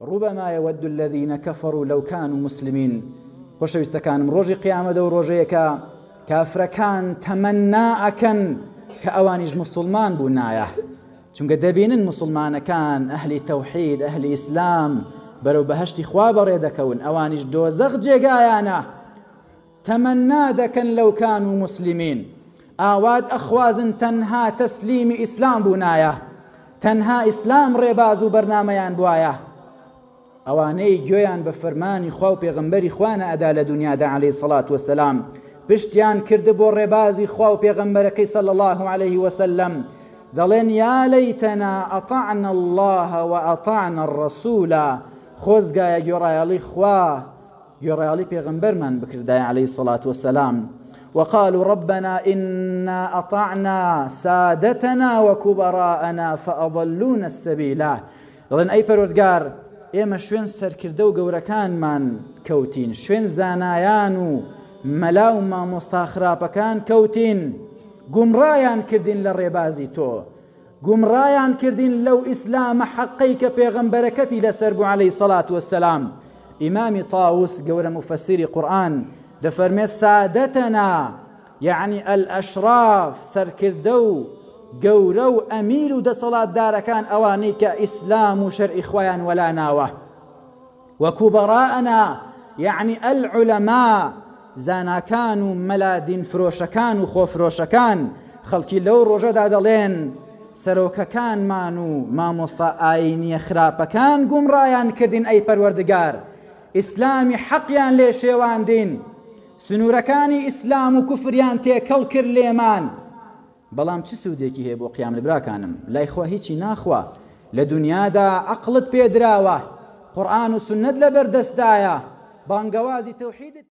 ربما يود الذين كفروا لو كانوا مسلمين خۆشەویستەکانم ڕۆژی قیامەت ئەو ڕۆژەیە کە کافرەکان تەمەنا ئەکەن کە ئەوانیش مسلمان بوونایە چونکە دەبینن مسلمانەکان ئەهلی تەوحید ئەهلی ئیسلام بەرەو بەهشتی خوا بەڕێ دەکەون ئەوانیش دۆزەخ جێگایانە تەمەنا دەکەن لەو کانو موسلیمین ئاوات ئەخوازن تەنها تەسلیمی ئیسلام بوونایە تەنها ئیسلام ڕێباز و بەرنامەیان بوایە ئەوانەی گوێیان بە فەرمانی خوا و پێغەمبەری خوا نەئەدا لە دنیادا عەلەیهی سەڵات وەسەلام پشتیان کرد بۆ ڕێبازی خوا و پێغەمبەرەکەی صلی الله علیه وسلم دەڵێن یا لەیتنا ئەطعنا الله وأطعنا الرسول خۆزگایە گوێڕایەڵی خوا گوێڕایەڵی پێغەمبەرمان بکردایە علیه الصلاة والسلام وقالوا ربنا إنا أطعنا سادتنا وكبراءنا فأضلونا السبيل دەڵێن ئەی پەروەردگار ئێمە شوێن سەرکردە و گەورەکانمان کەوتین شوێن زانایان و مەلا و مامۆستا خراپەکان کەوتین گومڕایان کردین لە ڕێبازی تۆ گومڕایان کردین لەو ئیسلامە حەقەی کە پێغەمبەرەکەتی لەسەر بوو عەلەیهی سەڵات وەسەلام. ئیمامی تاوس گەورە موفەسیری قورئان دەفەرمێ سادەتەنا یەعنی الاشراف سەرکردە و گەورە و ئەمیر و دەسەڵاتدارەکان ئەوانەی کە ئیسلام و شەرعی خوایان وەلا ناوە. وکبراءنا یەعنی العلماء زاناکان و مەلا دین فرۆشەکان و خۆفرۆشەکان خەڵکی لەو ڕۆژەدا دەڵێن سەرۆکەکانمان و مامۆستا ئاینیە خراپەکان گومڕایان کردین ئەی پەروەردگار ئیسلامی حەقیان لێ شێواندین سنوورەکانی ئیسلام و کوفریان تێکەڵ کرد لێمان بەڵام چ سوودێکی هەیە بۆ قیامەت براکانم لای خوا هیچی ناخوا لە دنیادا عەقڵت پێدراوە قورئان و سوننەت لەبەر دەستدایە بانگەوازی تەوحیدت.